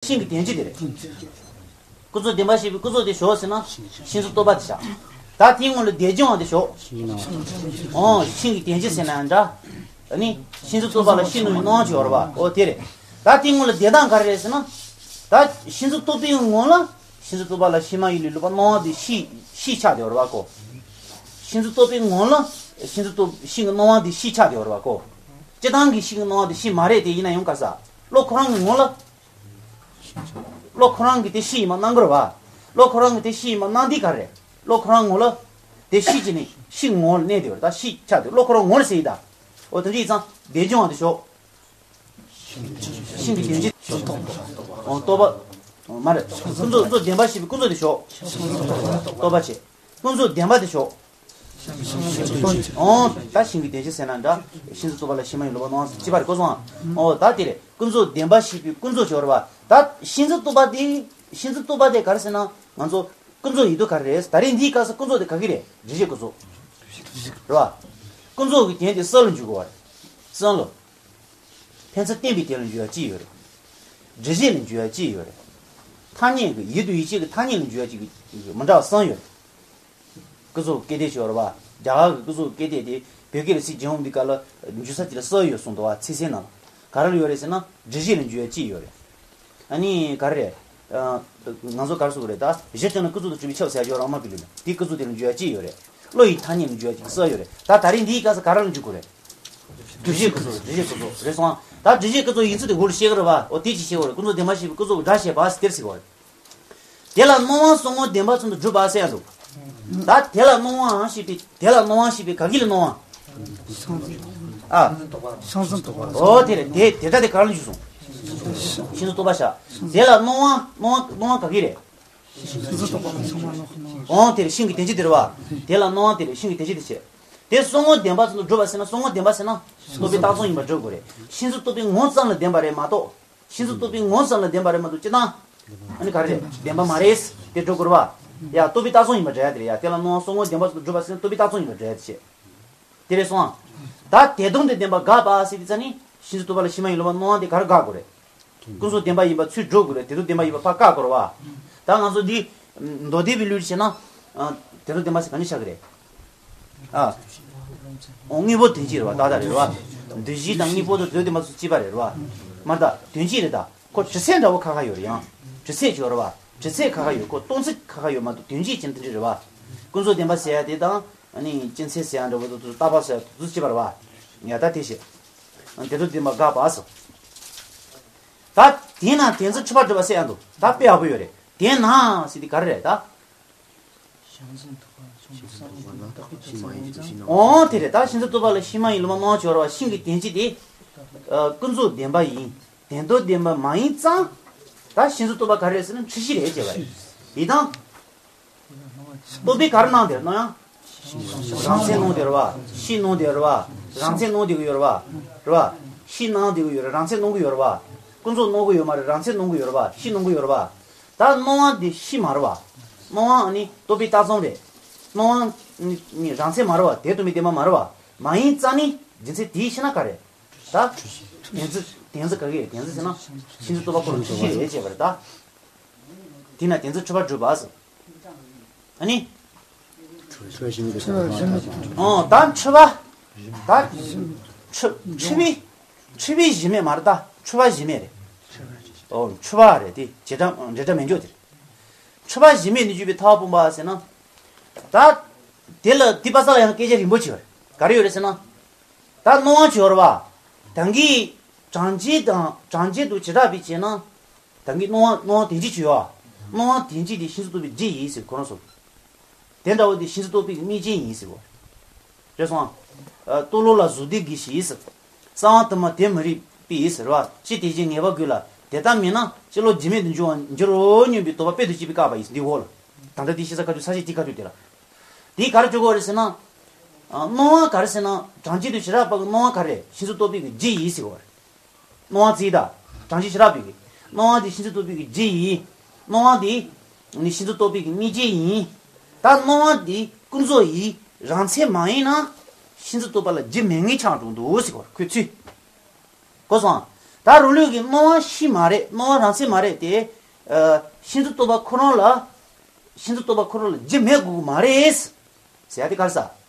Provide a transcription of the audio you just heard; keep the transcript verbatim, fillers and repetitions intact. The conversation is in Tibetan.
ཤིང་གི་དོན་སྤྱི་དེ་རེད། ཀུན་རྫོབ་བདེན་པ་བཞི་པའི་ཀུན་རྫོབ་དེ་ཞོག་ཟེར་ན། ཤིང་རྫོབ་རྟོག་པ་དེ་བཞག་ད་དེའི་སྔོན་ལ་དེ་སྦྱོང་བ་དེ་ཞོག་ཨོ་ཤིང་གི་དོན་སྤྱི་ཟེར་ན་འདྲ། ཨ་ནི་ཤིང་རྫོབ་རྟོག་པ་ལ་ཤིང་སྣང་བའི་སྣང་བ་ཅིག་ཡོད་རེད་པ། ཨོ་དེ་རེད། ད་དེའི་སྔོན་ལ་དེ་དང་ག་རེ་རེད་ཟེར་ན། ད་ཤིང་རྫོབ་རྟོག་པའི་ངོ་ལ། ཤིང་རྫོབ་རྟོག་པ་ལ་ཤིང་མ་ཡིན་ལུས་ལུས་པ་སྣང་བ་དེ་ཤིང་ཤིང་ཆགས་བསྡད་ཡོད་རེད་པ་ཁོ། ཤིང་རྫོབ་རྟོག་པའི་ངོ་ལ། ཤིང་རྫོབ་རྟོག་ཤིང་གི་སྣང་བ་དེ་ཤིང་ཆགས་བསྡད་ཡོད་རེད་པ་ཁོ། སྤྱིར་བཏང་གི་ཤིང་གི་སྣང་བ་དེ་ཤིང་མ་རེད་དེ་ཡིན་ན་ཡང་ག་ས། བློ་ཁོ་རང་གི་ངོ་ལ། བློ་ཁོ་རང་གིས་དེ་ཤིང་ཡིན་པ་སྣང་གི་རེད་པ། བློ་ཁོ་རང་གིས་དེ་ཤིང་ཡིན་པ་སྣང་དུས་ག་རེ། བློ་ཁོ་རང་ངོ་ལ། དེ་ཤིང་ཅིག་ནི་ཤིང་ངོ་ལ་གནས་བསྡད་ཡོད་རེད་ད་ཤིང་ཆགས་བསྡད་བློ་ཁོ་རང་ངོ་ལ་ཟེར་ཡིན་ད། འོ་དེ་འདྲ་ཡིན་ཙང་དེ་སྦྱོང་བ་དེ་ཞོག་ཤིང་གི་དོན་སྤྱི། ཨོ་རྟོག་པ། ཨོ་མ་རེད། ཀུན་རྫོབ་ཀུན་རྫོབ་བདེན་པ་བཞི་པའི་ཀུན་རྫོབ་དེ་ཞོག་རྟོག་པ་བྱེད། ཀུན་རྫོབ་བདེན་པ་དེ་ཞོག་ཨོ་ད་ཤིང་གི་དོན་སྤྱི་ཟེར་ན་འདྲ། ཤིང་རྫོབ་རྟོག་པ་ལ་ཤིང་མ་ཡིན་ལུས་པ་སྣང་བ་ཅི་པ་རེད་ཀོ་སོང་ཨ། ཨོ་ད་དེ་རེད། ཀུན་རྫོབ་བདེན་པ་བཞི་པའི་ཀུན་རྫོབ་ཞོག་རེད་པ། ད་ཤིང་རྫོབ་རྟོག་པ་དེ། ཤིང་རྫོབ་རྟོག་པ་དེ་ག་རེ་ཟེར་ན་ང་ཚོ། ཀུན་རྫོབ་ཡིན་དུས་ག་རེ་རེད། ད་རེས་འདིའི་སྐབས་སུ་ཀུན་རྫོབ་དེ་ག་གི་རེད། འགྲེལ་བྱེད་ཀུན་རྫོབ། རེད་བ། ཀུན་རྫོབ་ཀྱི་དོན་དེ་ས་ལ་འཇུག་དགོས་པ་རེད། གསུམ་ལ། ཕན་ཚུན་བརྟེན་པའི་དོན་ལ་འཇུག་ཡ་གཅིག་ཡོད་རེད། འགྲེལ་བྱེད་ལ་འཇུག་ཡ་གཅིག་ཡོད་རེད། ཐ་སྙད་ཀྱི་ཡུལ་དུ་ཡིད་ཆེས་ཀྱི་ཐ་སྙད་ལ་འཇུག་ཡ་གཅིག་མི་འདྲ་བ་གསུམ་ཡོད་རེད། ཀུན་རྫོབ་སྐད་བརྡ་ཞིག་ཡོད་རེད་བ། རྒྱ་གར་གྱི་ཀུན་རྫོབ་སྐད་བརྡ་དེ་བོད་སྐད་ལ་ཚིག་རྒྱན་འོང་དུས་སྐབས་ལ་འཇུག་ས་དེ་ལ་ས་ཡོད་གསུངས་འདུག་བ་ཚིག་གསལ་ནང་ལ། ག་རེ་ལ་ཡོད་རེད་ཟེར་ན་འགྲེལ་བྱེད་ལ་འཇུག་ཡ་གཅིག་ཡོད་རེད། ཨ་ནི་ག་རེ་རེད། ང་ཚོ་ག་རེ་ཟེར་དགོས་རེད་ད། གཞི་དོན་ལ་ཀུན་རྫོབ་ཏུ་གྲུབ་པའི་ཆ་ཟེར་ཡ་ཅིག་ཡོད་རེད་ཨ་མ་པི་ལུ་ལ། དེ་ཀུན་རྫོབ་དེ་ལ་འཇུག་ཡ་གཅིག་ཡོད་རེད། བློ་ཡི་ཐ་སྙད་ལ་འཇུག་ཡ་གཅིག་གསུམ་ཡོད་རེད། ད་ད་རེས་འདིའི་སྐབས་སུ་ག་རེ་ལ་འཇུག་དགོས་རེད། འགྲེལ་བྱེད་ཀུན་རྫོབ་འགྲེལ་བྱེད་ཀུན་རྫོབ་རེད་སོང་ཨ། ད་འགྲེལ་བྱེད་ཀུན་རྫོབ་ཡིན་ཚུལ་དེ་འོག་ལ་བཤད་ཀྱི་རེད་བ། འོ་དེ་ཅིག་བཤད་དགོས་རེད། ཀུན་རྫོབ་བདེན་པ་བཞི་པའི་ཀུན་རྫོབ་ཀྱི་སྒྲ་བཤད་པ་ཟེར་དེར་ཟེར་དགོས་རེད། དེ་ལ་སྣང་བ་སོ་ལྔའི་བདེན་པ་ཚུན་དུ་གྲུབ་པ་ཟེར་ཡ་འདུག་ད་དེ་ལ་སྣང་བའང་ཞེས་པའི་དེ་ལ་སྣང་བ་ཞེས་པའི་ག་གི་ལ་སྣང་བ། ཨ། སོང་ཙམ་རྟོག་པ། ཨོ་དེ་རེད། དེ་དེ་ལྟ་དེ་ག་ལ་འཇུག་སོང་། ཤིང་རྟོག་པ་བཞག་དེ་ལ་སྣང་བ་སྣང་བ་སྣང་བ་ག་གི་རེད། ཨོ་དེ་རེད། ཤིང་གི་དོན་སྤྱི་དེ་རེད་བ། དེ་ལ་སྣང་བ་དེ་རེད། ཤིང་གི་དོན་སྤྱི་དེ་བྱེད། དེ་སོ་ལྔའི་བདེན་པ་ཚུན་དུ་གྲུབ་པ་ཟེར་ན་སོ་ལྔའི་བདེན་པ་ཟེར་ན་རྟོག་པའི་རྟགས་ཚང་ཡིན་པར་སྒྲུབ་དགོས་རེད། ཤིང་རྟོག་པའི་ངོ་ཙམ་ལ་བདེན་པ་རེད་མ་གཏོགས། ཤིང་རྟོག་པའི་ངོ་ཙམ་ལ་བདེན་པ་རེད་མ་གཏོགས་སྤྱིར་བཏང་། ཨ་ནི་ག་རེ་རེད། བདེན་པ་མ་རེད། དེ་སྒྲུབ་དགོས་རེད་བ། ཡ་རྟོག་པའི་རྟགས་ཚང་ཡིན་པར་འགྲེལ་ཡ་དེ་རེད་ཡ། དེ་ལ་སྣང་བ་སོ་ལྔའི་བདེན་པ་ཚུན་དུ་གྲུབ་པ་ཟེར་ན་རྟོག་པའི་རྟགས་ཚང་ཡིན་པར་འགྲེལ་ཡ་དེ་བྱེད། དེ་རེད་སོང་ཨ། ད་དེ་སྟོང་དུ་བདེན་པ་དགག་པ་ཟེར་དུས་ཙ་ནི་ཤིང་རྟོག་པ་ལ་ཤིང་མ་ཡིན་ལུས་པ་སྣང་བ་དེ་ག་རེ་དགག་དགོས་རེད། ཀུན་རྫོབ་བདེན་པ་ཡིན་པ་ཚུར་སྒྲུབ་དགོས་རེད། དེ་སྟོང་བདེན་པ་ཡིན་པ་ཕར་བཀག་དགོས་རེད་བ། ད་ང་ཚོ་འདི། མདོ་སྡེ་པའི་ལུགས་བྱས་ན། དེ་སྟོང་བདེན་པ་ཟེར་ག་ནས་ཆགས་ཀྱི་རེད། ཨ། དངོས་པོ་དོན་སྤྱི་རེད་བ་ཏག་ཏག་རེད་བ། འདུ་བྱེད་དང་དངོས་པོ་དང་དེ་སྟོང་བདེན་པ་ཚུར་གཅིག་པ་རེད་བ། མ་རེད་ད་དོན་སྤྱི་རེད་ད། ཁོ་དྲི་ཚད་འདྲ་བོ་ཁ་ཁ་ཡོད་རེད་ཡང་། དྲི་ཚད་ཅིག་ཡོད་རེད་བ། དྲི་ཚད་ཁ་ཁ་ཡོད་ཁོ་སྟོང་ཚད་ཁ་ཁ་ཡོད་མ་གཏོགས་དོན་སྤྱི་ཅན་དེ་འདྲ་རེད་བ། ཀུན་རྫོབ་བདེན་པ་ཟེར་ཡ་དེ་དང་། ཨ་ནི་སྤྱི་མཚན་ཟེར་ཡ་འདྲ་བོ་དང་རྟག་པ་ཟེར་ཡ་དེ་ཚོ་གཅིག་པ་རེད་བ། ཡ་ད་དེ་བྱེད། དེ་ཚོ་བདེན་པ་དགག་པ་སོ། ད་དེས་ན་དོན་ཚན་འཁྲུལ་པར་གྲུབ་པ་ཟེར་ཡ་འདུག་ད་དཔེ་ཡག་པོ་ཡོད་རེད། དེས་ན་ཟེར་དེ་ག་རེ་རེད་ད། ཨོ་དེ་རེད། ད་ཤིང་རྟོག་པ་ལ་ཤིང་མ་ཡིན་ལུས་པ་སྣང་བ་ཅིག་ཡོད་རེད་བ། ཤིང་གི་དོན་སྤྱི་དེ། ཀུན་རྫོབ་བདེན་པ་ཡིན། དོན་དམ་བདེན་པ་མ་ཡིན་ཙང་། ད་ཤིང་རྟོག་པ་ག་རེ་རེད་ཟེར་ན་འཁྲུལ་གཞི་རེད་ཅེས་པ་རེད། ཡིན་དང་། རྟོག་པས་ག་རེ་སྣང་དེར་སྣང་ཡང་། རང་མཚན་སྣང་དེ་རེད་བ། ཤིང་སྣང་དེ་རེད་བ། རང་མཚན་སྣང་དེ་གི་ཡོད་རེད་བ། རེད་བ། ཤིང་སྣང་དེ་གི་ཡོད་རེད། རང་མཚན་སྣང་གི་ཡོད་རེད་བ། ཀུན་རྫོབ་སྣང་གི་ཡོད་མ་རེད། རང་མཚན་སྣང་གི་ཡོད་རེད་བ། ཤིང་སྣང་གི་ཡོད་རེད་བ། ད་སྣང་བ་འདི་ཤིང་མ་རེད་བ། སྣང་བ་ནི་རྟོག་པའི་རྟགས་ཙམ་རེད། སྣང་བ་ནི་རང་མཚན་མ་རེད་བ། དོན་དམ་བདེན་པ་མ་རེད་བ། མ་ཡིན་ཙང་ནི་རྒྱུ་མཚན་དེའི་ཕྱིར་ན་ག་རེད། ད། དོན་ཚན་དོན་ཚན་ག་གི་རེད། དོན་ཚན་ཟེར་ན། ཤིང་རྟོག་པ་ཁོ་རང་འཁྲུལ་གཞི་རེད་ཅེས་པ་རེད་ད། དེས་ན་དོན་ཚན་འཁྲུལ་པར་གྲུབ་པ་ཟེར། ཨ་ནི། འཁྲུལ་པ་གཞི་མེད་དུ་འཁྲུལ་པ་གཞི་མེད། ཨོ་ད་འཁྲུལ་པ། ད། འཁྲུལ་འཁྲུལ་པའི་གཞི་མེད་མ་རེད་ད། འཁྲུལ་པ་གཞི་མེད་རེད། ཨོ་འཁྲུལ་པ་རེད་དེ་བྱེ་བྲག་འབྲེལ་སྒྲ་མེད་འཇོག་དེ་རེད། འཁྲུལ་པ་གཞི་མེད་ནས་བརྗོད་པའི་ཐལ་བ་སྤངས་པ་ཟེར་ན། ད། དེ་ལ་དེ་པ་ས་ལ་ཡང་སྐད་ཆ་རིང་པོ་ཅིག་ཡོད་རེད། ག་རེ་ཡོད་རེད་ཟེར་ན། ད་སྣང་བ་ཅིག་ཡོད་རེད་བ། ད་གིན་གྲངས་ཅན་དང་གྲངས་ཅན་དུ་བྱེ་བྲག་པའི་བྱས་ན། ད་གིན་སྣང་བ་སྣང་བ་དོན་སྤྱི་ཅིག་ཡོད་བ། སྣང་བ་དོན་སྤྱི་དེ་ཤིང་རྟོག་པའི་རྒྱུ་ཡིན་ཟེར་ཁོ་རང་ཚོ། དེ་འདྲ་བོ་དེ་ཤིང་རྟོག་པའི་དམིགས་རྐྱེན་ཡིན་ཟེར་བ། རེད་སོང་། ཨ། རྟོག་ལོག་ལ་གཟུགས་འདི་གི་ཞེས་ཟེར། གསང་བ་དུ་མ་དེ་མི་རིགས་པའི་ཟེར་བ། ཅི་དེ་བཞིན་ངེས་པ་དགོས་ལ་དེ་ལྟ་མིན་ན་སྤྱི་ལོག་རྒྱུ་མེད་དུ་འགྱུར་བར་འགྱུར་རོ་སྙམ་པའི་དོགས་པ་དཔེ་དང་བཅས་པས་བཀག་པ་ཡིན་ཟེར་འདི་འོག་ལ། ད་ལྟ་དེ་ཤེས་ས་ཁ་ཆུ་ས་ཞིག་དེ་ཁ་ཆུ་དེ་ལ། དེ་ག་རེ་བྱེད་དགོས་རེད་ཟེར་ན། ཨ། སྣང་བ་ག་རེ་ཟེར་ན་གྲངས་ཅན་དུ་བྱེ་བྲག་པ་གི་སྣང་བ་ག་རེ་ཤིང་རྟོག་པའི་གི་རྒྱུ་ཡིན་ཟེར་བ་རེད། སྣང་བ་རྩིས་དང་། གྲངས་ཅན་བྱེ་བྲག་པའི་གི། སྣང་བ་དེ་ཤིང་རྟོག་པའི་གི་རྒྱུ་ཡིན། སྣང་བ་དེ། ནི་ཤིང་རྟོག་པའི་གི་དམིགས་རྐྱེན་ཡིན། ད་སྣང་བ་དེ་ཀུན་རྫོབ་ཡིན། རང་མཚན་མ་ཡིན་ན། ཤིང་རྟོག་པ་ལ་རྒྱུ་མེད་ངེས་ཆགས་འགྲོ་འདུག་ཟེར་བ་རེད་ཁོས་ཚུལ། གོ་སོང་ ད་རང་ལུགས་ཀྱི་སྣང་བ་ཤེས་མ་རེད། སྣང་བ་རང་མཚན་མ་རེད་དེ། ཨ། ཤིན་ཏུ་རྟོག་པ་ཁོ་རང་ལ། ཤིན་ཏུ་རྟོག་པ་ཁོ་རང་ལ་རྒྱུ་མེད་དགོས་ཀྱི་མ་རེད། ཟེར་ཡ་དེ་ག་རེ་ཟེར།